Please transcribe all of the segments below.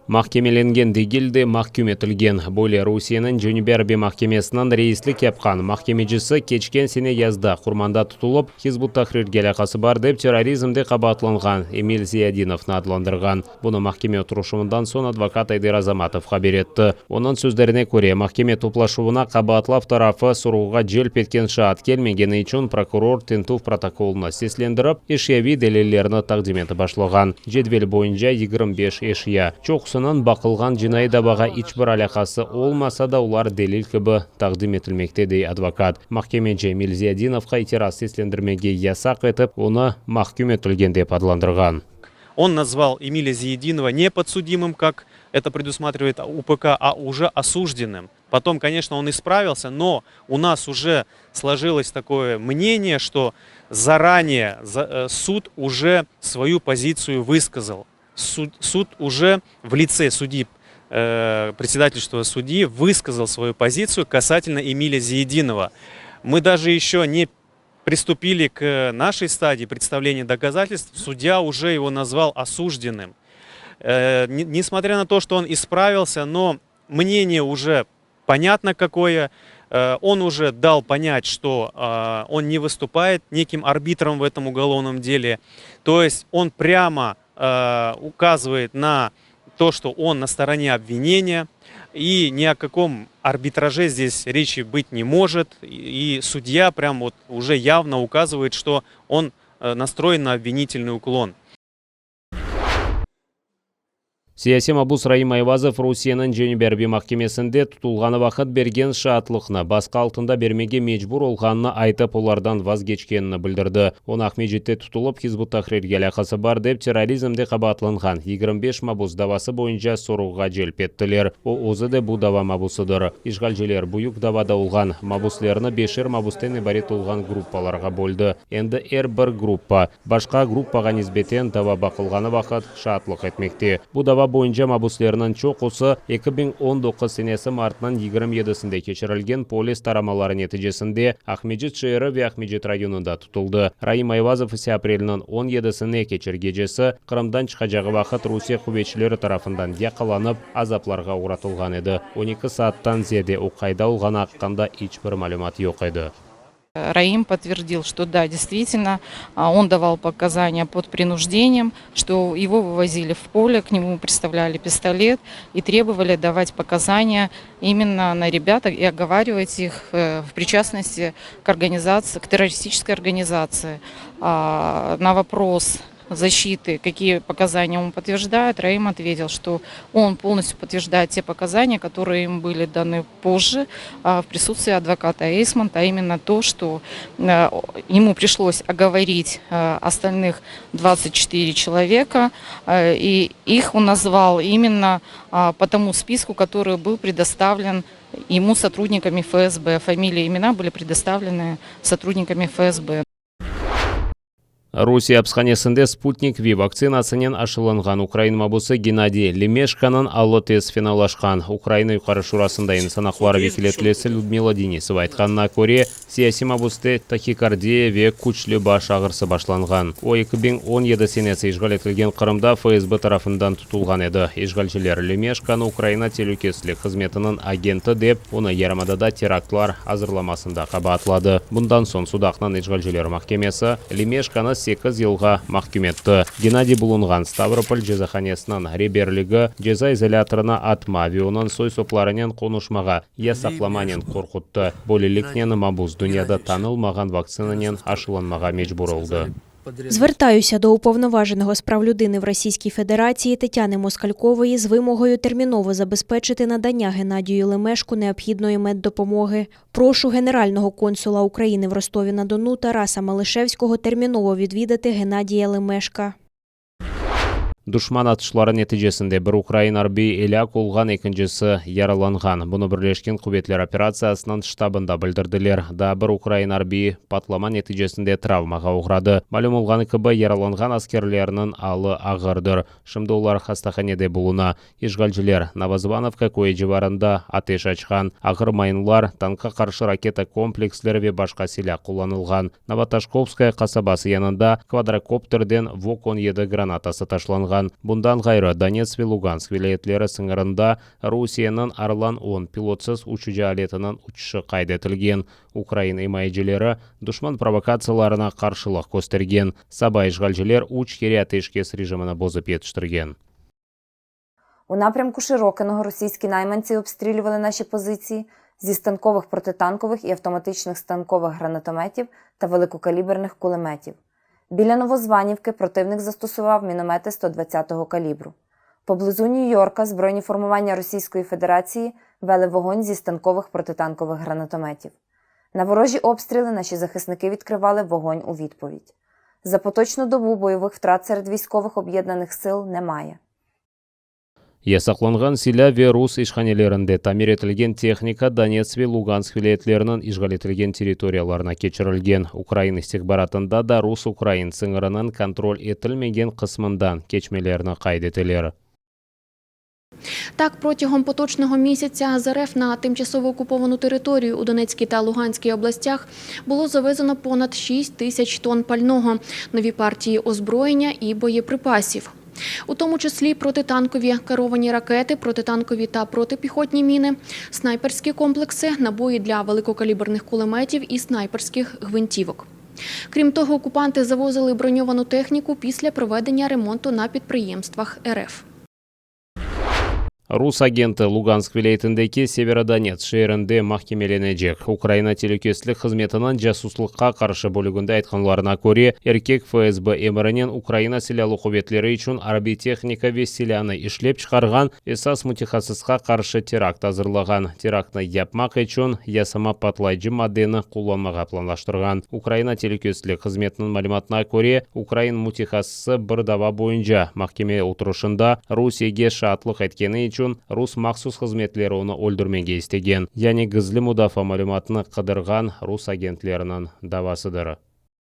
Mahkemelengen degil de, mahküm etilgen. Böyle Rusiyeniñ Cenübiy arbiy mahkemesiniñ reislik yapqan mahkemecisi keçken sene yazda Qurmanda tutulıp, Hizb ut-Tahrirge alâqası bar dep terrorizmde qabaatlanğan Emil Ziyadinovnı adlandırğan. Bunı mahkeme oturışuvından soñ advokat Ayder Azamatov haber etti. Onıñ sözlerine köre, mahkeme toplaşuvına qabaatlav tarafı sorğuğa celp etken şaat kelmegeni içün prokuror tintüv protokolını seslendirip, eşyaviy delillerni taqdim etip başlağan. Cedvel boyunca 25 eşya. Çoqusınıñ baqılğan cinaiy davağa iç bir alâqası olmasa da, olar delil kibi taqdim etilmekte, dey advokat. Mahkemeci Emil Ziyadinovqa itiraz seslendirmege yasaq etip, onı mahküm etilgen dep adlandırğan. On nazval Emilya Ziyadinova ne podsudimım, kak eto predusmatrivaet UPK, a uje osujdennym. Potom, koneçno, on ispravilsâ, no u nas uje složilos takoye mneniye, çto zaraneye sud uje svoyu pozitsiyu vıskazal. Sud uje v litse sudyi, predsedatelstvo sudyi vıskazal svoyu pozitsiyu kasatelno Emilya Ziyadinova. Mı daje eşö ne pristupili k našey stadii predstavleniya dokazatelstv, sudya uje ego nazval osujdennym. Nesmotrâ na to, çto on ispravilsâ, no mneniye uje ponâtno kakoye, on uje dal ponât, çto on ne vıstupaet nekim arbitrom v etom ugolovnom dele, to est on prâmo ukazıvaet na to, çto on na storone obvineniya, i ni o kakom arbitraje zdes reçi bıt ne mojet, i sudya prâm vot uje yavno ukazıvaet, çto on nastroen na obvinitelnyy uklon. Siyasiy mabus Raim Ayvazov Rusiyeniñ Cenübiy arbiy mahkemesinde tutulğanı vaqıt bergen şaatlıqnı basqı altında bermege mecbur olğanını aytıp, olardan vazgeçkenini bildirdi. Onı Aqmescitte tutulıp, Hizb ut-Tahrirge alâqası bar dep terrorizmde qabaatlanğan 25 mabus davası boyunca sorğuğa celp ettiler. O, özü de bu dava mabusıdır. İşğalciler büyük davada olğan mabuslerni beşer mabusten ibaret olğan gruppalarğa böldi. Endi er bir gruppa, başqa gruppağa nisbeten dava baqılğanı vaqıt şaatlıq etmekte. Bu dava boyunca mabuslerniñ çoqusı 2019 senesi martnıñ 27-sinde keçirilgen polis taramaları neticesinde Aqmescit şeeri ve Aqmescit rayonında tutuldı. Raim Ayvazov ise aprelniñ 17-sine keçer gecesi Qırımdan çıqacağı vaqıt Rusiye quvetçileri tarafından yaqalanıp, azaplarğa oğratılğan edi. 12 saattan ziyade o qayda olğanı aqqında iç bir malümat yoq edi. Raim подтвердил, что да, действительно, он давал показания под принуждением, что его вывозили в поле, к нему приставляли пистолет и требовали давать показания именно на ребят и оговаривать их э, в причастности к организации, к террористической организации. На вопрос защиты, какие показания он подтверждает, Раим ответил, что он полностью подтверждает те показания, которые им были даны позже в присутствии адвоката Эйсмонта, а именно то, что э, ему пришлось оговорить э, остальных 24 человека, э, и их он назвал именно по тому списку, который был предоставлен ему сотрудниками ФСБ. Фамилии и имена были предоставлены сотрудниками ФСБ. Rusiye apishanesinde Sputnik V vaktsinasınen aşılanğan ukrain mabusı Gennadiy Lemeşkonıñ alı tez fenalaşqan. Ukraina Yuqarı Şurasında insan aqları vekâletlisi Lüdmila Denisova aytqanına köre, siyasiy mabusta tahikardiya ve küçlü baş ağrısı başlanğan. O, 2017 senesi işğal etilgen Qırımda FSB tarafından tutulğan edi. İşğalciler Lemeşkonı Ukraina telükesizlik hızmetiniñ agenti dep, onı yarımadada teraktlar azırlamasında qabaatladı. Bundan soñ Sudaqnıñ işğalciler mahkemesi Lemeşkonı sekiz yılğa mahküm etti. Gennadiy bulunğan Stavropol cezahanesiniñ reberligi ceza izolâtorına atma ve onıñ soy-soplarınen qonuşmağa yasaqlamanen qorquttı. Böyleliknen, mabus dünyada tanılmağan vaktsinanen aşılanmağa mecbur oldı. Звертаюся до уповноваженого з прав людини в Російській Федерації Тетяни Москалькової з вимогою терміново забезпечити надання Геннадію Лемешку необхідної меддопомоги. Прошу генерального консула України в Ростові-на-Дону Тараса Малишевського терміново відвідати Геннадія Лемешка. Duşman atışları neticesinde bir ukrain arbiyi elâk olğan, ekincisi yaralanğan. Bunı Birleşken quvetler operatsiyasınıñ ştabında bildirdiler. Daa bir ukrain arbiyi patlama neticesinde travmağa oğradı. Malüm olğanı kibi, yaralanğan askerlerniñ alı ağırdır. Şimdi olar hastahanede buluna. İşğalciler Novozvanovka köyü civarında ateş açqan. Ağır mayınlar, tankqa qarşı raketa kompleksleri ve başqa silâ qullanılğan. Novotoshkovskaya qasabası yanında kvadrokopterden VOK 17 granatası taşlanğan. yaqalanğan. Bundan ğayrı, Donetsk ve Lugansk vilâyetleri sıñırında Rusiyeniñ Orlan-on pilotsız uçucı aletiniñ uçuşı qayd etilgen. Ukrain imayecileri duşman provokatsiyalarına qarşılıq köstergen. Saba işğalciler üç kere ateşkes rejimini bozıp yetiştirgen. У напрямку Широкиного російські найманці обстрілювали наші позиції зі станкових протитанкових і автоматичних станкових гранатометів та великокаліберних кулеметів. Біля Новозванівки противник застосував міномети 120-го калібру. Поблизу Нью-Йорка збройні формування Російської Федерації вели вогонь зі станкових протитанкових гранатометів. На ворожі обстріли наші захисники відкривали вогонь у відповідь. За поточну добу бойових втрат серед військових об'єднаних сил немає. Yasaqlanğan silâ ve rus işhanelerinde tamir etilgen tehnika Donetsk ve Lugansk vilâyetleriniñ işğal etilgen territoriyalarına keçirilgen. Ukrain istihbaratında da rus-ukrain sıñırınıñ kontrol etilmegen qısmından keçmelerini qayd eteler. Так, протягом поточного місяця з РФ на тимчасово окуповану територію у Донецькій та Луганській областях було завезено понад 6 тисяч тонн пального, нові партії озброєння і боєприпасів. У тому числі протитанкові керовані ракети, протитанкові та протипіхотні міни, снайперські комплекси, набої для великокаліберних кулеметів і снайперських гвинтівок. Крім того, окупанти завозили броньовану техніку після проведення ремонту на підприємствах РФ. Rus agenti Lugansk vilâyetindeki Severodonetsk şeerinde mahkemelenecek. Ukraina telükesizlik hızmetiniñ casuslıqqa qarşı bölüginde aytqanlarına köre, erkek FSB emrinen Ukraina Silâlı quvetleri içün arbiy tehnika ve silânı işlep çıqarğan esas mütehassısqa qarşı terakt azırlağan. Teraktnı yapmaq içün yasama patlayıcı maddeni qullanmağa planlaştırğan. Ukraina telükesizlik hızmetiniñ malümatına köre, ukrain mütehassısı bir dava boyunca mahkeme oturışında Rusiyege şaatlıq etkeni içün rus mahsus hızmetleri onı öldürmege istegen, yani gizli mudafaa malümatını qıdırğan rus agentleriniñ davasıdır.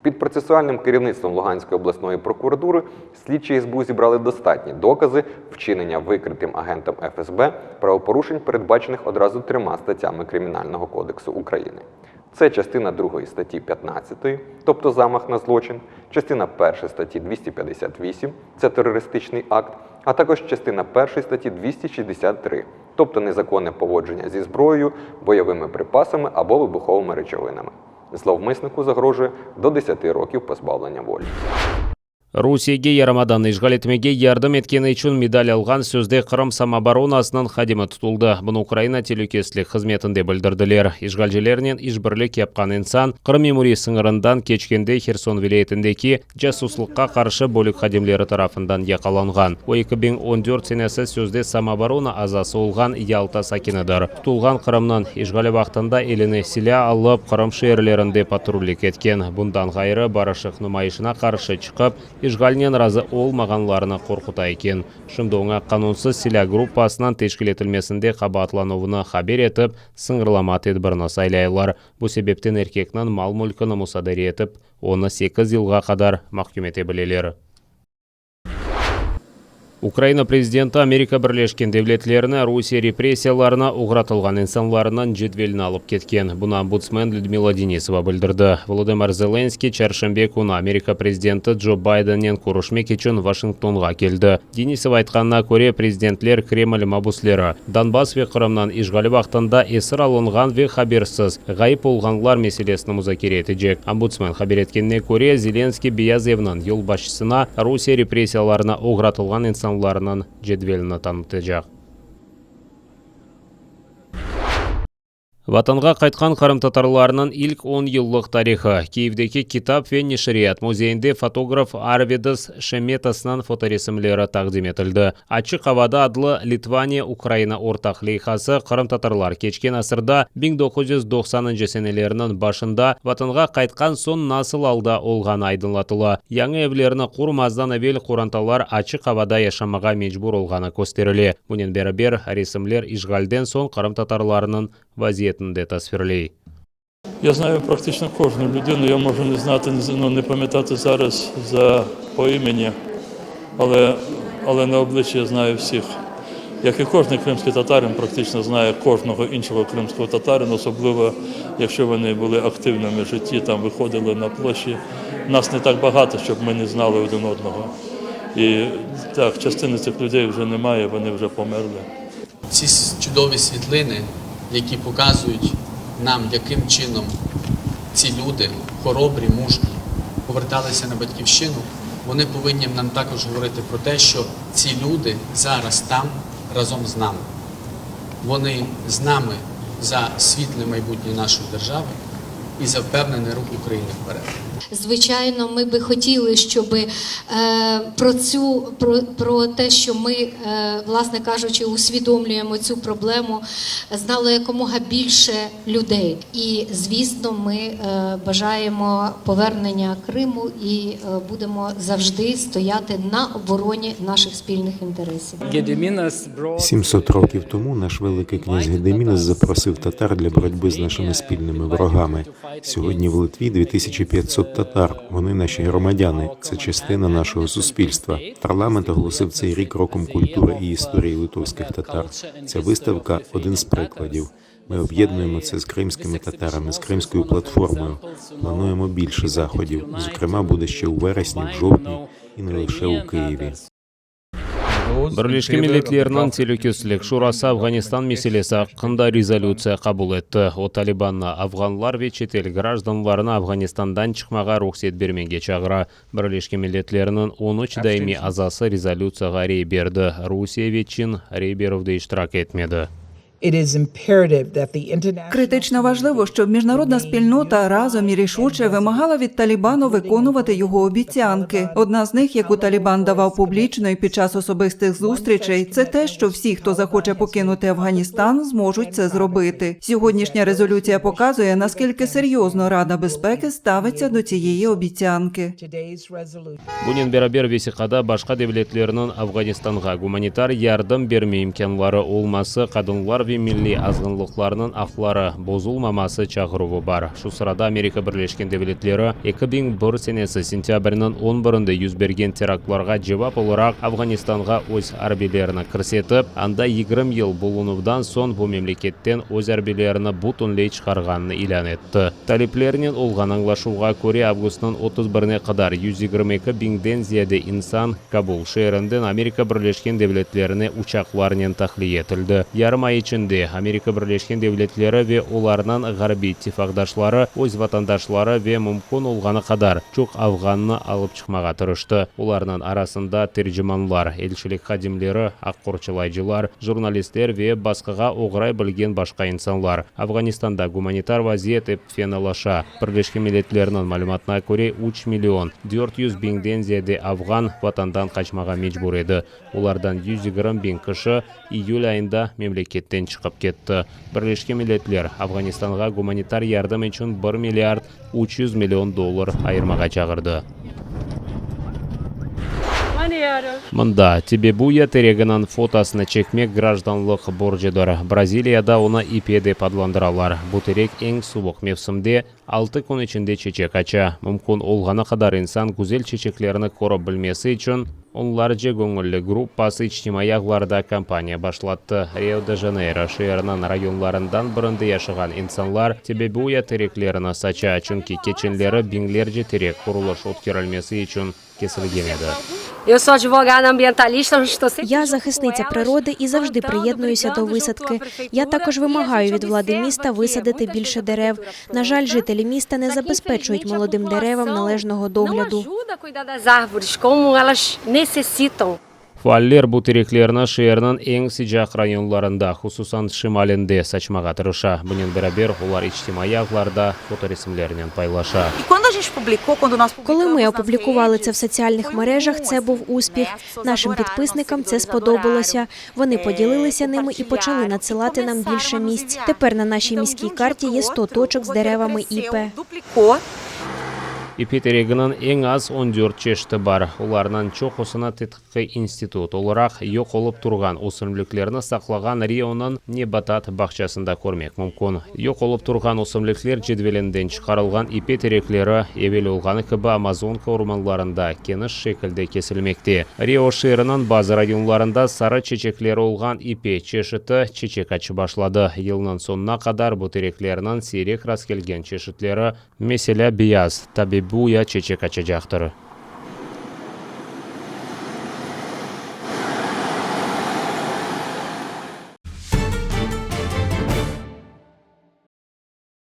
Під процесуальним керівництвом Луганської обласної прокуратури слідчі СБУ зібрали достатні докази вчинення викритим агентом ФСБ правопорушень, передбачених одразу трьома статтями Кримінального кодексу України. Це частина 2 статті 15, тобто замах на злочин, частина 1 статті 258, це терористичний акт, а також частина 1 статті 263, тобто незаконне поводження зі зброєю, бойовими припасами або вибуховими речовинами. Зловмиснику загрожує до 10 років позбавлення волі. Rusiyege yarımadanı işğal etmege yardım etkeni içün medal alğan sözde Qırım samooboronasınıñ hadimi tutuldı. Bunı Ukraina telükesizlik hızmetinde bildirdiler. İşğalcilernen işbirlik yapqan insan Qırım memuriy sıñırından keçkende Herson vilâyetindeki casuslıqqa qarşı bölük hadimleri tarafından yaqalanğan. O, 2014 senesi sözde samooborona azası olğan Yalta sakinidir. Tutulğan Qırımnıñ işğali vaqtında eline silâ alıp, Qırım şeerlerinde patrullik etken. Bundan ğayrı, barışıq numayışına qarşı çıqıp, işğalnen razı olmağanlarnı qorquta eken. Şimdi oña qanunsız silâ gruppasınıñ teşkil etilmesinde qabaatlanuvını haber etip, sıñırlama tedbirini saylaylar. Bu sebepten erkekniñ mal-mülkini musadere etip, onı sekiz yılğa qadar mahküm ete bileler. Ukraina prezidenti Amerika Birleşken Devletlerine Rusiye repressiyalarına oğratılğan insanlarnıñ cedvelini alıp ketken. Bunı ombudsmen Lüdmila Denisova bildirdi. Volodımır Zelenskıy çarşenbe künü Amerika prezidenti Co Baydennen körüşmek içün Vaşingtonğa keldi. Denisova aytqanına köre, prezidentler Kreml mabusleri, Donbass ve Qırımnıñ işğali vaqtında esir alınğan ve habersiz ğayıp olğanlar meselesini muzakere etecek. Ombudsmen haber etkenine köre, Zelenskıy Beyaz Evniñ yolbaşçısına Rusiye repressiyalarına oğratılğan insanlarnıñ cedvelini tanıtacaq. Vatanğa qaytqan qırımtatarlarnıñ ilk on yıllıq tarihı, Kiyevdeki Kitap ve neşriyat müzeyinde fotograf Arvidas Şemetasnıñ fotoresimleri taqdim etildi. Açıq avada adlı Litvaniya-Ukraina ortaq leyhası qırımtatarlar keçken asırda, 1990-ncı senelerniñ başında Vatanğa qaytqan soñ nasıl alda olğanı aydınlatıla. Yañı evlerini qurmazdan evel qorantalar açıq avada yaşamağa mecbur olğanı kösterile. Bunen beraber, resimler işğalden soñ qırımtatarlarnıñ vaziyetini de tasvirley. Я знаю практично кожну людину, я можу не знати, ну, не пам'ятати зараз за по імені, але, але на обличчя я знаю всіх. Як і кожен кримський татарин, практично знає кожного іншого кримського татарина, особливо якщо вони були активними в житті, там виходили на площі. Нас не так багато, щоб ми не знали один одного. І так, частини цих людей вже немає, вони вже померли. Ці чудові світлини, які показують нам, яким чином ці люди, хоробрі, мужні, поверталися на батьківщину, вони повинні нам також говорити про те, що ці люди зараз там разом з нами. Вони з нами за світле майбутнє нашої держави і за впевнений рух України вперед. Звичайно, ми би хотіли, щоб е, про цю про, про те, що ми, е, власне кажучи, усвідомлюємо цю проблему, знало якомога більше людей. І звісно, ми е, бажаємо повернення Криму і будемо завжди стояти на обороні наших спільних інтересів. 700 років тому наш великий князь Гедимінас запросив татар для боротьби з нашими спільними ворогами. Сьогодні в Литві 2500 татар. Вони наші громадяни. Це частина нашого суспільства. Парламент оголосив цей рік роком культури і історії литовських татар. Ця виставка один з прикладів. Ми об'єднуємо це з кримськими татарами, з кримською платформою. Плануємо більше заходів. Зокрема, буде ще у вересні, в жовтні і не лише у Києві. Birleşken Milletlerniñ Telükesizlik Şurası Afğanistan meselesi aqqında rezolütsiya qabul etti. O, Talibannı afğanlar ve çetel grajdanlarını Afğanistandan çıqmağa ruhset bermege çağıra. Birleşken Milletlerniñ on üç daimiy azası rezolütsiyağa rey berdi. Rusiye ve Çin rey berüvde iştirak etmedi. Критично важливо, щоб міжнародна спільнота разом і рішуче вимагала від Талібану виконувати його обіцянки. Одна з них, яку Талібан давав публічно і під час особистих зустрічей, це те, що всі, хто захоче покинути Афганістан, зможуть це зробити. Сьогоднішня резолюція показує, наскільки серйозно Рада безпеки ставиться до цієї обіцянки. Bunen beraber vesiqada başqa devletlerniñ Afğanistanğa gumanitar yardım berme imkânları olması, qadınlar ve milliy azğınlıqlarnıñ aqları bozulmaması çağıruvı bar. Şu sırada Amerika Birleşken Devletleri 2001 senesi sentâbrniñ 11-inde yüz bergen teraktlarğa cevap olaraq Afğanistanğa öz arbiylerini kirsetip, anda 20 yıl bulunuvdan soñ bu memleketten öz arbiylerini bütünley çıqarğanını ilân etti. Taliplernen olğan añlaşuvğa köre, avgustnıñ 31-ne qadar 122 biñden ziyade insan Kabul şeerinden Amerika Birleşken Devletlerine uçaqlarnen tahliye etildi. Yarım ay içinde Amerika Birleşken Devletleri ve olarnıñ ğarbiy ittifaqdaşları öz vatandaşları ve mümkün olğanı qadar çoq afğannı alıp çıqmağa tırıştı. Olarnıñ arasında tercimanlar, elçilik hadimleri, aq qorçalayıcılar, jurnalistler ve basqığa oğray bilgen başqa insanlar. Afğanistanda gumanitar vaziyet ep fenalaşa. Birleşken Milletlerniñ malümatına köre, 3 million 400 biñden ziyade afğan vatandan qaçmağa mecbur edi. Olardan 120 biñ kişi iyül ayında memleketten çıqıp ketti. Birleşken Milletler Afğanistanğa gumanitar yardım içün 1 milliard 300 million dollar ayırmağa çağırdı. Mında tabebuya tereginiñ fotosını çekmek grajdanlıq borcudır. Braziliyada onı ipe dep adlandıralar. Bu terek eñ suvuq mevsimde 6 kün içinde çeçek aça. Mümkün olğanı qadar insan güzel çeçeklerni körip bilmesi içün onlarca göñülli gruppası içtimaiy ağlarda kampaniya başlattı. Rio-de-Janeyro şeeriniñ rayonlarından birinde yaşağan insanlar tabebuya tereklerini saça, çünki keçenleri biñlerce terek qurulış ötkerilmesi içün kesilgen edi. Я захисниця природи і завжди приєднуюся до висадки. Я також вимагаю від влади міста висадити більше дерев. На жаль, жителі міста не забезпечують молодим деревам належного догляду. Faaller bu tereklerni şeerniñ eñ sıcaq rayonlarında, hususan şimalinde saçmağa tırışa. Bunen beraber olar içtimaiy ağlarda fotoresimlerinen paylaşa. Коли ми опублікували це в соціальних мережах, це був успіх. Нашим підписникам це сподобалося. Вони поділилися ними і почали надсилати нам більше місць. Тепер на нашій міській карті є 100 точок з деревами іпе. İpe tereginiñ eñ az 14 çeşiti bar. Olarnıñ çoqusını tedqiqiy institut olaraq yoq olıp turğan ösümliklerni saqlağan Rionıñ nebatat bağçasında körmek mümkün. Yoq olıp turğan ösümlikler cedvelinden çıqarılğan ipe terekleri evel olğanı kibi Amazonka ormanlarında keniş şekilde kesilmekte. Rio şeeriniñ bazı rayonlarında sarı çeçekleri olğan ipe çeşiti çeçek açıp başladı. Yılnıñ soñuna qadar bu tereklerniñ siyrek rastkelgen çeşitleri, meselâ beyaz tabebuya çeçek açacaqtır.